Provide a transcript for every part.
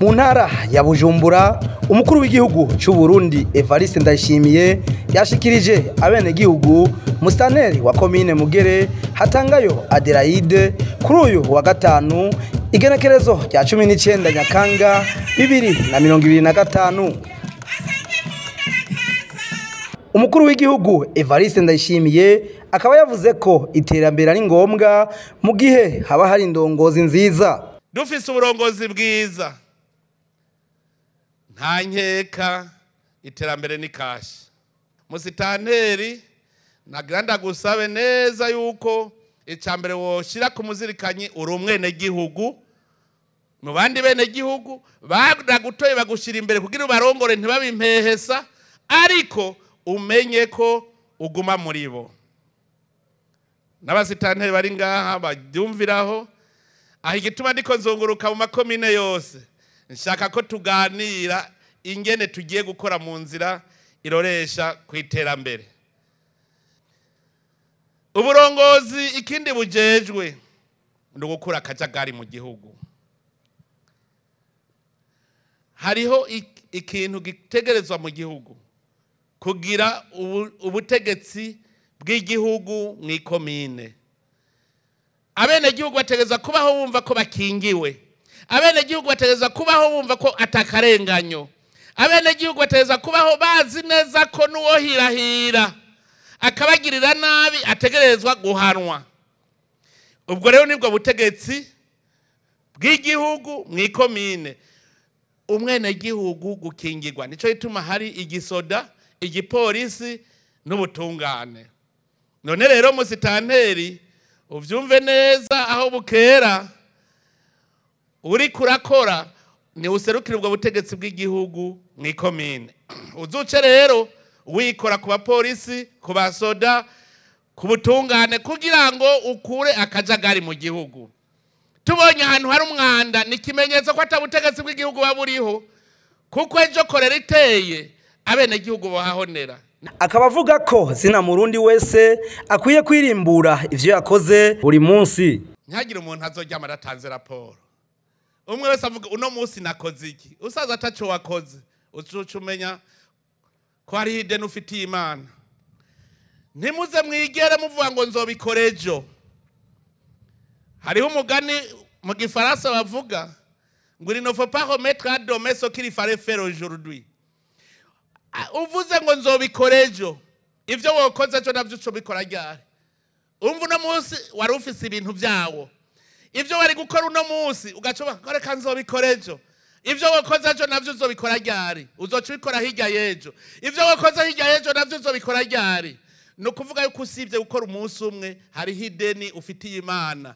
Mu ntara ya Bujumbura, umukuru w'igihugu cy'u Burundi Evariste Ndayishimiye yashikirije abenegihugu musitanteri wa komine Mugere Hatangayo Adelaide kuri uyu wa gatanu igenekerezo rya 19 Nyakanga 2025. Umukuru w'igihugu Evariste Ndayishimiye akaba yavuze ko iterambere ari ngombwa mu gihe haba hari indongozi nziza. Dufise uburongozi bwiza, nta nkeka iterambere ni kashi. Musitanteri nagira ndagusabe neza yuko icambere woshira ku muzirikanyi uri umwenegihugu mu bandi benegihugu baragutoye bagushira imbere kugira ubarongore ntibabimpehesa, ariko umenye ko uguma muri bo. N'abasitanteri bari ngaha babyumviraho. Aho igituma ndiko nzunguruka mu makomine yose, nshaka ko tuganira ingene tugiye gukora mu nzira iroresha ku iterambere. Uburongozi ikindi bujejwe ni ugukura akajagari mu gihugu. Hariho ikintu gitegerezwa mu gihugu kugira ubutegetsi bw'igihugu mu ikomine. Abenegihugu bategerezwa kubaho bumva ko bakingiwe. Abenegihugu bategerezwa kubaho bumva ko atakarenganyo. Abenegihugu bategerezwa kubaho bazi neza ko n'uwohirahira akabagirira nabi ategerezwa guhanwa. Ubwo rero nibwo butegetsi bw'igihugu mu ikomine. Umwenegihugu gukingirwa, nico gituma hari igisoda, igipolisi n'ubutungane. None rero musitanteri uvyumve neza, aho bukera uri kurakora ni userukira ubwo butegetsi bw'igihugu mu ikomine. Uzuce rero wikora ku bapolisi, ku basoda, ku butungane kugira ngo ukure akajagari mu gihugu. Tubonye ahantu hari umwanda ni ikimenyetso ko atabutegetsi bw'igihugu baburiho, kuko ejo korera iteye abenegihugu bohahonera. Akaba avuga ko zina murundi wese akwiye kwirimbura ivyo yakoze buri munsi. Ntihagire umuntu azoryama adatanze raporo. Umwe wese avuga uno munsi nakoze iki, usaza ataco wakoze ucuca umenya ko hariho ideni ufitiye Imana. Ntimuze mwigere muvuga ngo nzobikora ejo. Hariho umugani mu gifaransa bavuga ngo il ne faut pas remettre à demain ce qu'il fallait faire aujourd'hui. Uvuze ngo nzobikora ejo, ivyo wokoze ejo navyo ucobikora ryari? Umva uno munsi wari ufise ibintu vyawo, ivyo wari gukora uno munsi ugaca uvuga reka nzobikora ejo. Ivyo wakoze ejo navyo uzobikora ryari? Uzoca ubikora hirya y'ejo. Ivyo wakoze hirya y'ejo navyo uzobikora ryari? Ni ukuvuga yuko usibye gukora umunsi umwe hariho ideni ufitiye Imana.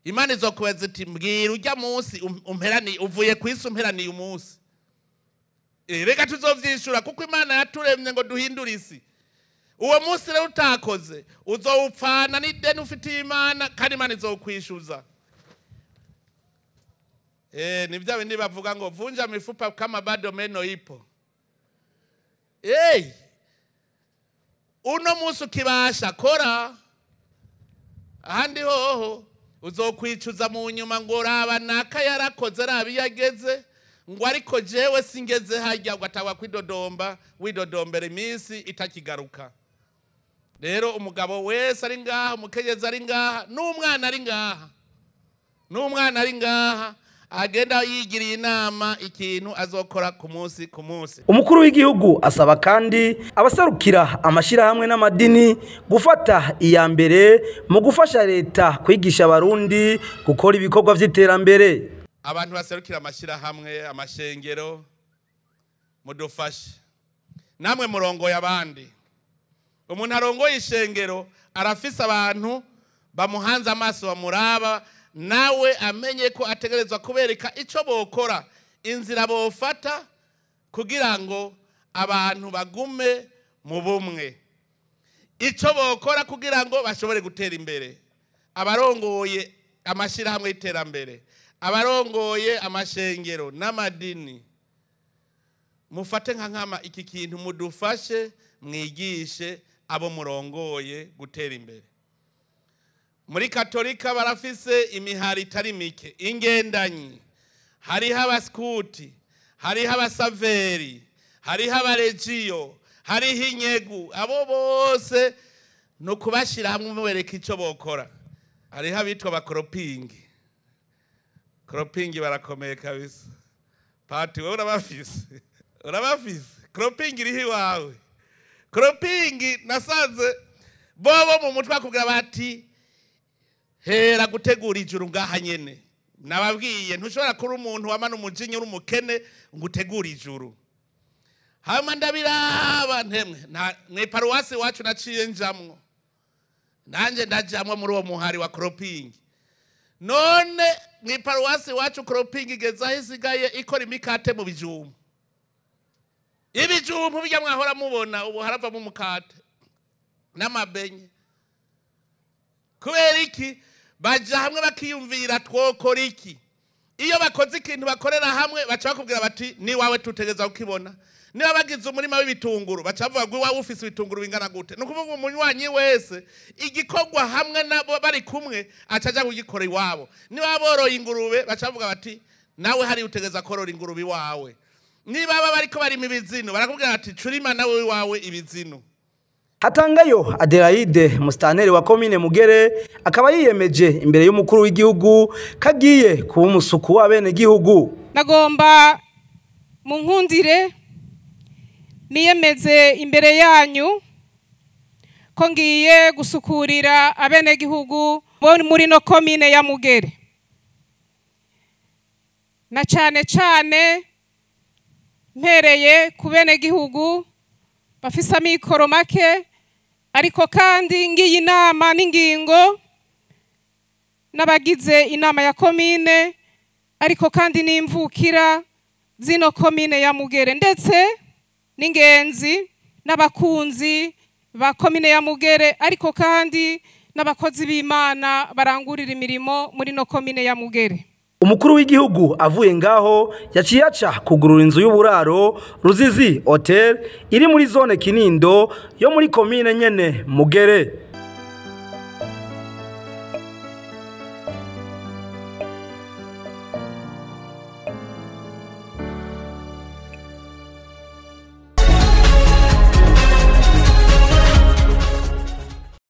Imana izokubaza iti mbwira urya munsi umperaniye, uvuye ku isi umperaniye umunsi. Reka tuzovyishura kuko Imana yaturemye ngo duhindure isi. Uwo munsi rero utakoze uzowupfana n'ideni ufitiye Imana, kandi Imana izokwishuza. Ni vya bindi bavuga ngo vunja mifupa kama bado meno ipo. Uno munsi ukibasha kora, ahandi hoho uzokwicuza mu nyuma ngo raba naka yarakoze raba iyo ageze, ngo ariko jewe singeze harya, ugatangwa kwidodomba widodombera iminsi itakigaruka. Rero umugabo wese ari ngaha, umukenyezi ari ngaha, n'umwana ari ngaha, n'umwana ari ngaha agenda yigiriye inama ikintu azokora ku munsi ku munsi. Umukuru w'igihugu asaba kandi abaserukira amashirahamwe n'amadini gufata iya mbere mu gufasha leta kwigisha abarundi gukora ibikorwa vy'iterambere. Abantu baserukira amashirahamwe, amashengero, mudufashe. Namwe murongoye abandi. Umuntu arongoye ishengero arafise abantu bamuhanze amaso bamuraba, nawe amenye ko ategerezwa kubereka ico bokora, inzira bofata kugira ngo abantu bagume mu bumwe, ico bokora kugira ngo bashobore gutera imbere. Abarongoye amashirahamwe y'iterambere, abarongoye amashengero n'amadini, mufate nka nkama iki kintu, mudufashe mwigishe abo murongoye gutera imbere. Muri Katolika barafise imihari itari mike, ingendanyi. Hariho abaskuti, hariho abasaveri, hariho abaregiyo, hariho inyegu. Abo bose ni ukubashyira hamwe mubereka icyo bokora. Hariho abitwa abakoropingi. Koropingi barakomeye kabisa. Pati, wowe urabafise, urabafise. Koropingi iriho iwawe. Koropingi nasanze bobo mu mutwe bakubwira bati hera gutegura ijuru ngaha nyene. Nababwiye, ntushobora kuba umuntu wamana umujinya uri umukene ngo utegure ijuru. Hama ndabiraba ntemwe mw'iparuwasi iwacu naciye njamwo, nanjye ndajamwo muri uwo muhari wa koropingi. None mw'iparuwasi iwacu koropingi igeze aho isigaye ikora imikate mu bijumbu. Ibijumbu bijya mwahora mubona ubu haravamo umukate n'amabenye. Kubera iki? Baja hamwe bakiyumvira twokora iki. Iyo bakoze ikintu bakorera hamwe baca bakubwira bati ni wawe tutegeza kukibona. Niba bagize umurima w'ibitunguru baca bavuga ngo iwawe ufise ibitunguru bingana gute. Ni ukuvuga umunywanyi wese igikorwa hamwe nabo bari kumwe aca aja kugikora iwabo. Niba boroye ingurube baca bavuga bati nawe hari utegeza korora ingurube iwawe. Niba baba bariko barima ibizinu barakubwira bati curima nawe iwawe ibizinu. Hatangayo Adelaide, mustaneri wa komine Mugere, akaba yiyemeje imbere y'umukuru w'igihugu kagiye kuba umusuku w'abene gihugu. Nagomba mu nkundire niyemeze imbere yanyu ko ngiye gusukurira abene gihugu bo muri no komine ya Mugere, na cane cane mpereye ku bene gihugu bafise amikoro make, ariko kandi ngiye inama n'ingingo n'abagize inama ya komine, ariko kandi n'imvukira zino komine ya Mugere, ndetse n'ingenzi n'abakunzi ba komine ya Mugere, ariko kandi n'abakozi b'Imana barangurira imirimo muri no komine ya Mugere. Umukuru w'igihugu avuye ngaho yaciye aca kugurura inzu y'uburaro Ruzizi Hotel iri muri zone Kinindo yo muri komine nyene Mugere.